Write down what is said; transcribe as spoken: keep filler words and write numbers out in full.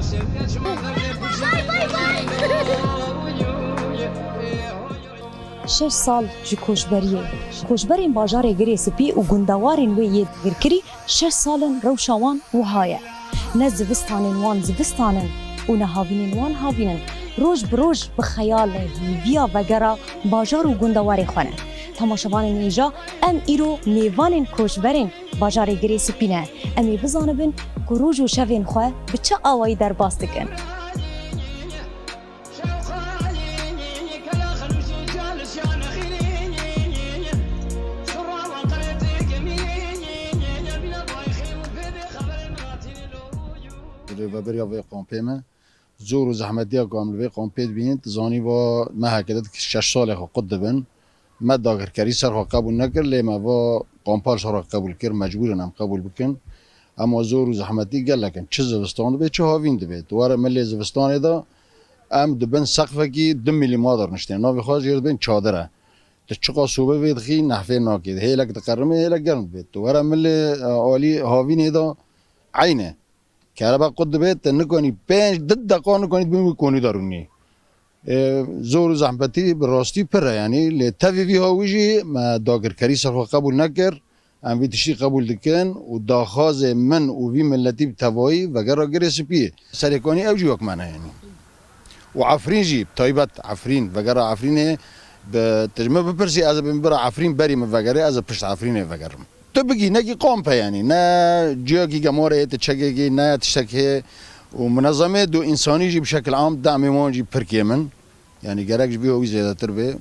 Şeş sal ji koçberiyê, koçberên bajarê Girê Spî û gundewarên wê yê dagirkirî, şeş sal in rewşa wan wiha ye. Ne zivistanên wan zivistan in û ne havînên wan havîn in. Roj bi roj bi xeyalê hêviya vegera bajar û gundewarê xwe ne. Temaşevanên hêja, em îro mêvanên koçberên bajarê Girê Spî ne. Em ê bizanibin ku roj û şevên xwe bi çi awayî derbas dikin. Rêveberiya vê kampê me, zor û zehmetiya ku em li vê kampê dibînin, tu zanî va me heke de şeş salê xwe qut dibin. Me dagirkerî ser xwe qebûl nekir, lê me va kampa li ser xwe qebûl kir, mecbûr in em qebûl bikin. Ema zor û zehmetî gelek in. Çi zivistan dibe, çi havîn dibe. Tu were milê zivistanê de em di bin seqfekî du mîlî ma de rûniştine. Navê xwe jê dibên çadir e. Tu çiqa sobe vê dixî, nehfê nakê. Hêlek diqerime, hêlek germ dibe. Tu were milê, e, alî havînê de eyn e. Kereba qut dibe, te nikanî pênc, du deqa nikanî di bin wî konî de rûnî. E, zor û zehmetî bi rastî pir e, yanî lê tevî vî hawî jî me dagirkerî ser xwe qebûl nekir. Em vî tiştî qebûl dikin û daxwazê min û vî miletî bi tevayî vegera Girê Spî ye. Serêkanî ew jî wek me ne, yanî. Û Efrîn jî, taybet Efrîn, vegera Efrînê bi, tu ji min bipirsî, ez ê bim bira Efrîn, berî min vegerê, ez ê pişt Efrînê vegerim. Tu bigî, nekî kamp e, yanî ne ciyakî gemarê, tu çekekî, ne tiştek hê û minezemê, du însanî jî bi şekil am demê wan jî pir kêm in. Yanî gerek ji vî hawî zêdetir bê.